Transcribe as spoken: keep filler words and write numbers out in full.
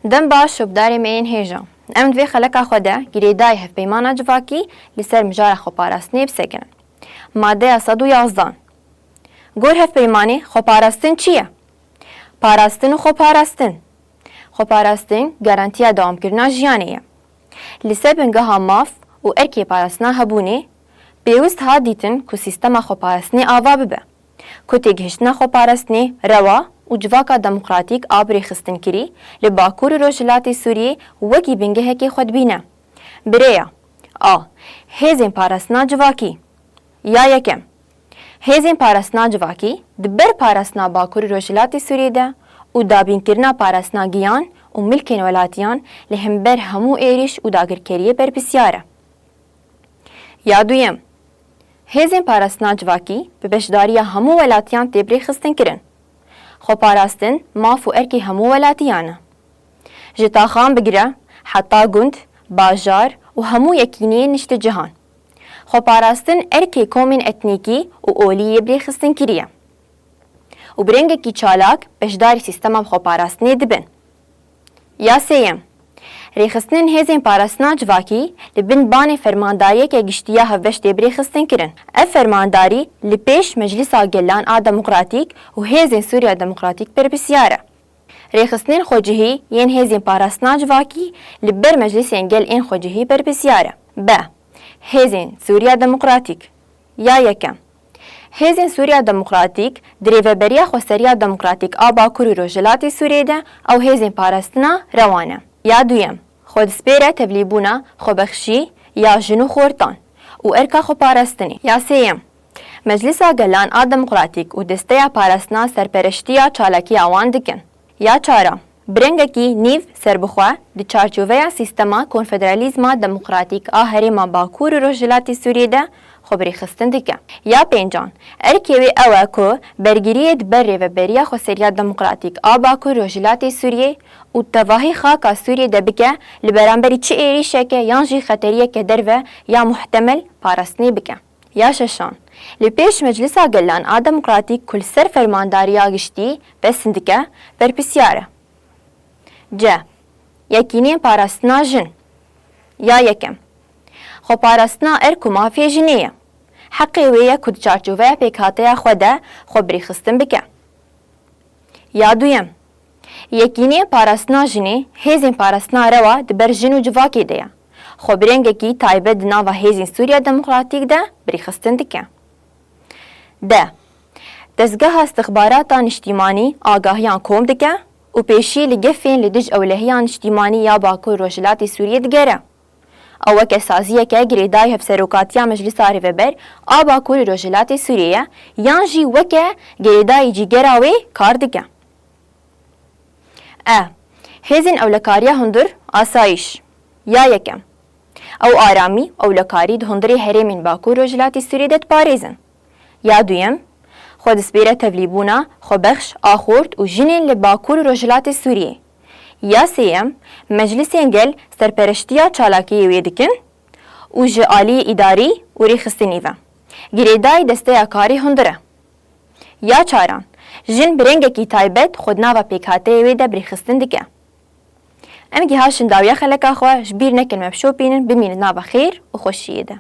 Dem baş şopdarê me yên hêja. Em di vê xeleka xwe de girêdayî hevpeymana civakî li ser mijara xweparastinê bisekinin. Madeya sed û yazdan. Gor hevpeymanê, xweparastin çi ye? Parastin û xweparastin. Xweparastin garantiya dewamkirina jiyanê ye. Li ser bingeha maf û erkê parastina hebûnê, pêwist hat dîtin ku sîstema xweparastinê ava bibe, ku têgihiştina xweparastinê rewa û civaka demokratîk a birêxistinkirî li Bakur û Rojhilatê Sûriyê wekî bingehekê xwe dibîne. Bi rêya: A. Hêzên parastina civakî. Ya yekem, hêzên parastina civakî di ber parastina Bakur û Rojhilatê Sûriyê de û dabînkirina parastina giyan û milkên welatiyan li hember hemû êrîş û dagirkeriyê berpirsiyar e. Ya duyem, hêzên parastina civakî bi beşdariya hemû welatiyan tê birêxistinkirin. Xweparastin maf û erkê hemû welatiyan e. Ji taxan bigire heta gund, bajar û hemû yekîniyên niştecihan. Xweparastin erkê komên etnîkî û olî yê birêxistinkirî ye û bi rengekî çalak beşdarî sîstema xweparastinê dibin. Ya sêyem, rêxistinên hêzên parastina civakî li bin banê fermandariyeke giştî ya hevbeş tê birêxistinkirin. Ev fermandarî li pêş Meclisa Gelan a Demokratîk û Hêzên Sûriya Demokratîk berpirsiyar e. Rêxistinên xwecihî yên hêzên parastina civakî li ber Meclisên Gel ên Xwecihî berpirsiyar e. B. Hêzên Sûriya Demokratîk. Ya yekem, hêzên Sûriya Demokratîk di Rêveberiya Xweseriya Demokratîk a Bakur û Rojhilatê Sûriyê de ew hêzên parastina rewa ne. Ya duyem, xwe dispêre tevlîbûna xwebexşî ya jin û xortan û erka xweparastinê. Ya sêyem, Meclisa Gelan a Demokratîk û Desteya Parastina serpereştiya çalakiya wan dikin. Ya çaran, bi rengekî nîv serbixwe di çarçoveya sîstema konfederalîzma demokratîk a herêma Bakur û Rojhilatê Sûriyê de xwe birêxistin dike. Ya pêncan, erkê wê ew e ku bergiriyê di ber Rêveberiya Xweseriya Demokratîk a Bakur Rojhilatê Sûriyê û tevahî xaka Sûriyê de bike, li beramberî çi êrîşeke yan jî xeteriyeke derve ya muhtemel parastinê bike. Ya şeşan, li pêş Meclisa Gelan a Demokratîk ku li ser fermandariya giştî pesn dike, berpirsiyar e. C. Yekîniyên parastina jin. Ya yekem, xweparastina erk û mafê jinê ye. Heqê wê ye ku di çarçoveya pêkhateya xwe de xwe birêxistin bike. Ya duyem, Yekîniyên Parastina Jinê hêzên parastina rewa di ber jin û civakê de ye. Xwe bi rengekî taybet di nava hêzên Sûriya Demokratîk de birêxistin dike. D. Dezgeha Stixbarata Niştîmanî agahiyan kom dike û pêşî li gefên li dij ewlehiya niştîmanî ya Bakur Rojhilatê Sûriyê digere. Ew weke saziyeke girêdayî Hevserokatiya Meclisa Rêveber a Bakurê Rojhilatê Sûriyê ye, yan jî weke girêdayî cîgera wê kar dike. E. Hêzên ewlekariya hundir, asayîş. Ya yekem, ew aramî û ewlekarî di hundirê herêmên Bakur Rojhilatê Sûriyê de diparêzin. Ya duyem, xwe dispêre tevlîbûna xwebexş a xort û jinên li Bakur û Rojhilatê Sûriyê. Ya sêyem, Meclisên Gel serpereştiya çalakiyê wê dikin û ji aliyê îdarî û rêxistinî ve girêdayî desteya karê hundir e. Ya çaran, jin bi rengekî taybet xwe di nava pêkhateyê wê de birêxistin dike. Em giha şindawiya xeleka xwe, ji bîr nekin me bişopînin, bimînin nava xêr û xweşiyê de.